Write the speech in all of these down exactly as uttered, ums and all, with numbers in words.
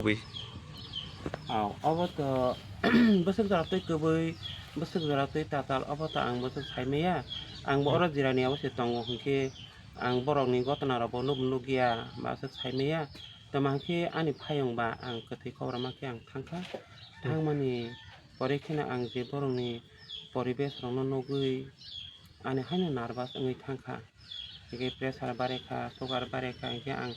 Bui. Aw, obo to bwswk jora twi kwbwi, bwswk jora twi tatal, obo to ang bwswk sai maya. Ang bo Hmm. oro jirani abo se tongo, hwnkhe ang borokni gotona rok bo nuk nukya, ba aswk sai maya. Tamo hwnkhe ani phayung ba ang kwthwi kokrwma khe ang thangkha. Hmm. Thangmani pore kheno ang je borokni poribesh rokno nugwi ani haino nervous wngwi thangkha. Hwnkhe pressure barekha, sugar barekha, hwnkhe ang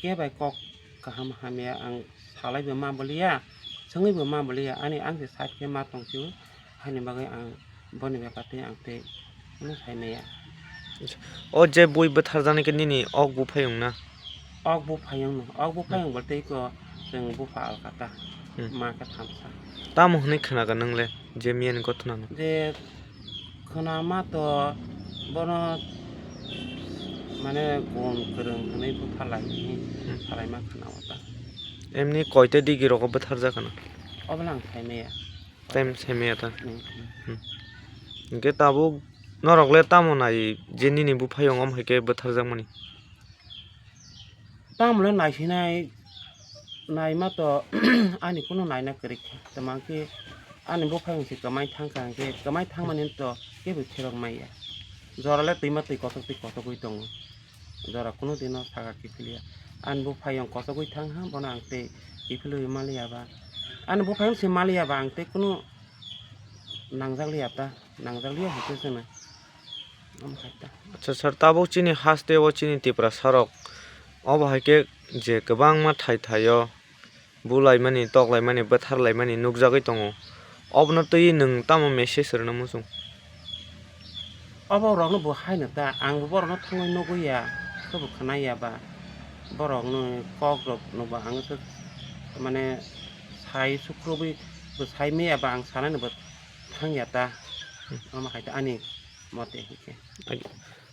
khe bai kok kaham hamya ang salaibo ma boliya, swngwibo ma boliya, ani ang se side khe ma tongphio, haini bagwi ang boni bepar twi ang tei hwnwi sai maya. O je bui bwtharjaknai khe nini ok buphayung na? Ok buphayung no, ok buphayung bo tei ko chwng bupha alkata, Hmm. ma khe thamsa. Tamo hwnwi khwnaga nwng le je miyani gotona no? Je khwnama to bono mane gun kwrwng hwnwi bupha lai hwnwi Hmm. salaima khwnao ta. Emni koita digi rogo bwtharjak no? Obo lang sai maya. Time sai maya ta. Hmm. Hmm. Hwnkhe tabuk norok le tamo nai je nini buphayung om hai khe bwtharjakmani? Tamle naisinai naima to ani kunu naina kwrwi kha. Tamo khe ani buphayung se kwmai thangkha hwnkhe kwmai thangmani to kebo phirok maya. Jora le twima twi kotok twi kotogwi tongo. Jora kunu dino saka kiphilya. Ani buphayung kotogwi thangha, bono ang tei kiphilwi maliya ba. Ani buphayung se maliya ba ang tei kunu nangjakliya ta, nangjakliya hwnkhe chwngno. Omo hai ta. Acha sir, tabuk chini haste o chini Tiprasa rok obo hai khe je kwbangma thai thai o bulaimani, toklaimani, bwtharlaimani nukjagwi tongo. Obono twi nwng tamo message rwna muchung? Obo rokno bo haino ta, ang bo borokno thangwi nugwi ya, khe bo khwnai ya ba. Borokno kok rok no bo ang khe mane sai sukrubwi bo sai maya ba ang sanani bo thang ya ta. Hmm. Omo hai ta ani mote hinkhe. Ag-,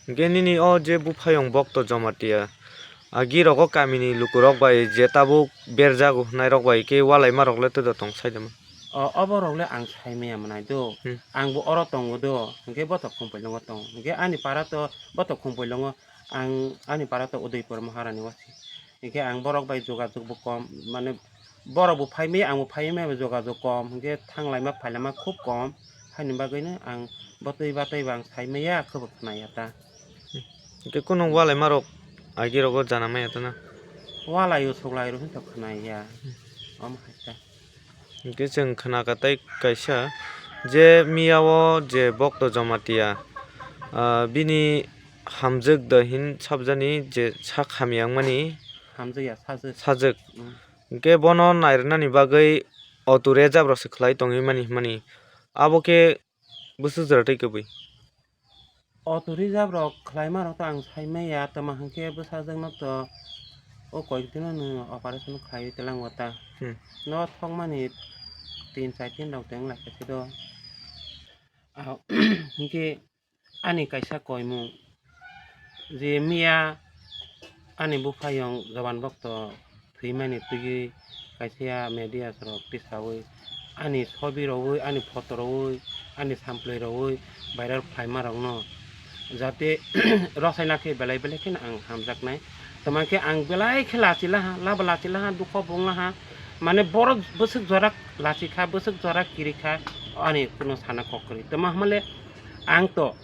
hwnkhe nini o je buphayung bokto Jamatia, agi rogo kamini lukurok bai je tabuk berjago hwnai rok bai khe walaima rok le twdo tong sai de ma? O, obo rok le ang sai maya mwnai do. Hmm. Ang bo oro tongo do. Hwnkhe bothok Khumpoilongo tongo. Hwnkhe ani para to bothok Khumpoilongo, ang ani para to Udaipur Maharani o si. Hwnkhe ang borok bai jogajog bo kom, mane borok bo phai maya, ang bo phai maya, jogajog kom. Hwnkhe thanglaima phailaima khub kom. Haini bagwino ang bo twi ba twi ba ang sai maya, khe bo khwnaya ta. Hwnkhe kunu walaima rok agi rogo jana maya ta na? Walai o suklai rok hinto khwnaya. Hmm. Omo hai ta. Hwnkhe chwng khwnakha tei kaisa je miya o je bokto Jamatia, ah, bini hamjwk do hin sabjani je sak hamya wngmani Hamjakya, sajwk. Sajwk. Mm. Hwnkhe bono nairwnani bagwi auto reserve rok se khlai tongwi mani hwnmani. Abo khe bwswk jora tei kwbwi? Auto reserve rok khlaima rok to ang sai maya, tamo hwnkhe bwsajwk no to o koik dino nwng operation khlaiwi twlang o ta. Hmm. No thokmani tin char din rok tong lai khe do. Ah, hwnkhe ani kaisa koimung je miya ani buphayung Joban bokto thwimani twiwi kaisa media rok tisawi ani sobi rowi, ani photo rowi, ani samplai rowi viral khlaima rokno jate rosaina khe belai belai kheno ang hamjaknai. Tamo khe ang belai khe lachilaha, labo lachilaha, dukho bo wnglaha. Mane borok bwswk jora lachikha, bwswk jora kirikha, ani kuno sana kok kwrwi. Tamo hamale ang to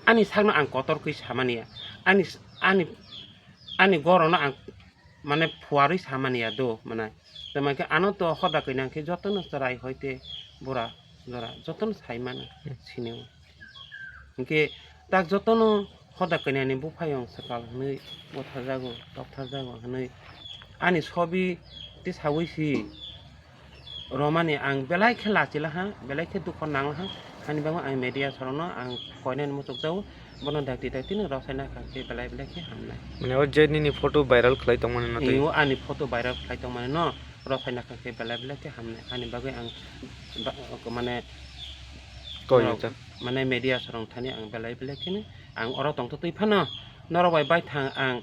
ani sakno ang kotor khe samani ya. Ani, ani, ani gorono ang mane phuarwi samani ya do, mane. Tamo khe ano to hoda khe nang khe jotono chwrai hoite bura jora jotono sai mano, hmm, sinio. Hwnkhe tak jotono hoda khe nani buphayung swkal hwnwi butharjago, toktharjago hwnwi ani sobi tisawi si romani ang belai khe lachilaha, belai khe dukho nanglaha. Hani bagwi ang media sorokno ang koinani muchukjago, bono dakti dakti no rosaina kha khe belai belai khe hamnai. Mane o je nini photo viral khlai tongmani no tei? Iyo, ani photo viral khlai tongmani no rosaina kha khe belai belai khe hamnai. Ani bagwi ang ba-, mane Koi norok, ta? Mane media sorok thani ang belai belai kheno ang oro tongtho twi phano norok bai baithang ang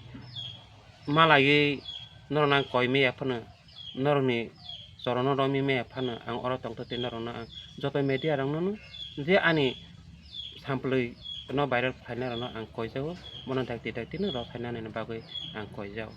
malaiwi norokno ang koi maya phano, norokni chorono romwi maya phano ang oro tongtho tei norokno ang joto media rokno je ani samplwi no viral khlainai rokno ang koijago, bono dakti dakti no rosainani bagwi ang koijago.